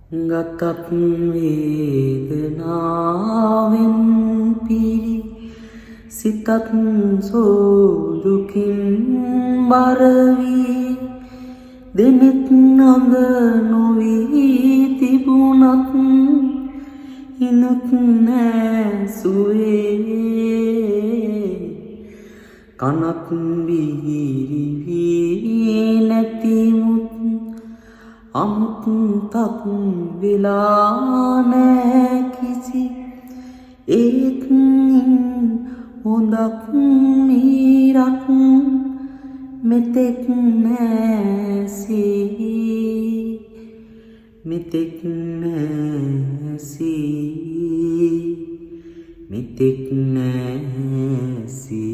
ගතත් වේදනාවෙන් පිරි සිතත් සෝදුකින් බර වී දෙනෙත් අඳ නොවී තිබුණත් හිනුත් නෑ සුවේ. කනත් බිහිරි වී නැතිමුත් අමුත්තක් වෙලා නෑ කිසි. ඒත් හොඳක් මීරක් මෙතෙක් නෑසී, මෙතෙක් නෑසී, මෙතෙක් නෑසී.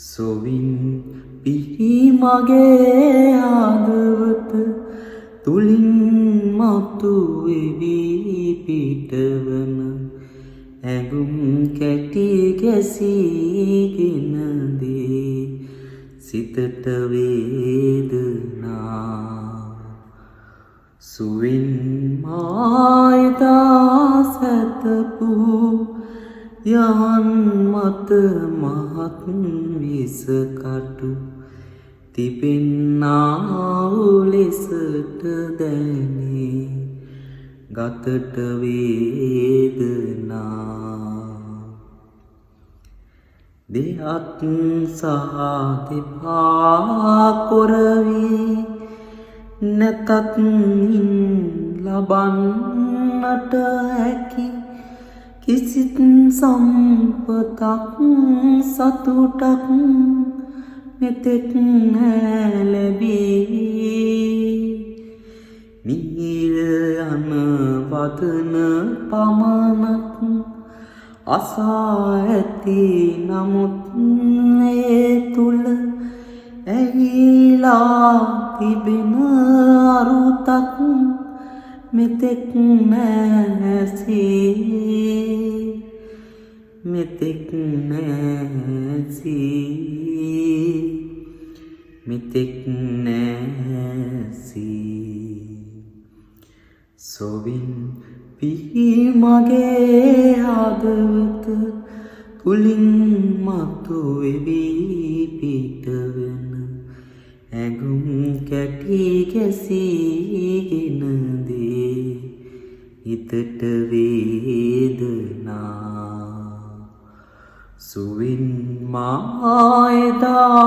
සොවින් පිහි මගේ හදවත තුලින් මතු වෙවි පිටවන ඇඟුම් කැටි ගැසීගෙන දේ සිතට වේදනා. සුවින් මායදා සැතපූ යහන් මත මහත් විස කටු තිබෙන්නා වූ ලෙසට දැනේ ගතට වේදනා. දෙඅත් සහ දෙපා කොරවී නැතත් ඉන් ලබන්නට හැකි කිසිත් සම්පතක් සතුටක් මෙතෙක් නෑ ලැබී. මිහිර යන වදන පමණක් අසා ඇති, නමුත් ඒ තුල ඇහිලා තිබෙන අරුතක් මෙතෙක් නෑසී, මෙතෙක් නෑසී, මෙතෙක් නෑසී. සොවින් පිහි මගේ හදවත තුලින් මතු වෙවි පිටවන ඇඟුම් කැටි ගැසීගෙන දේ හිතට වේදනා. සුවින් මා එදා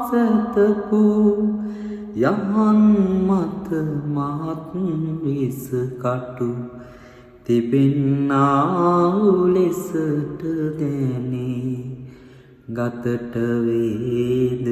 සැතපූ යහන් මත මහත් විස කටු තිබෙන්නා වූ ලෙසට දැනේ ගතට වේදනා.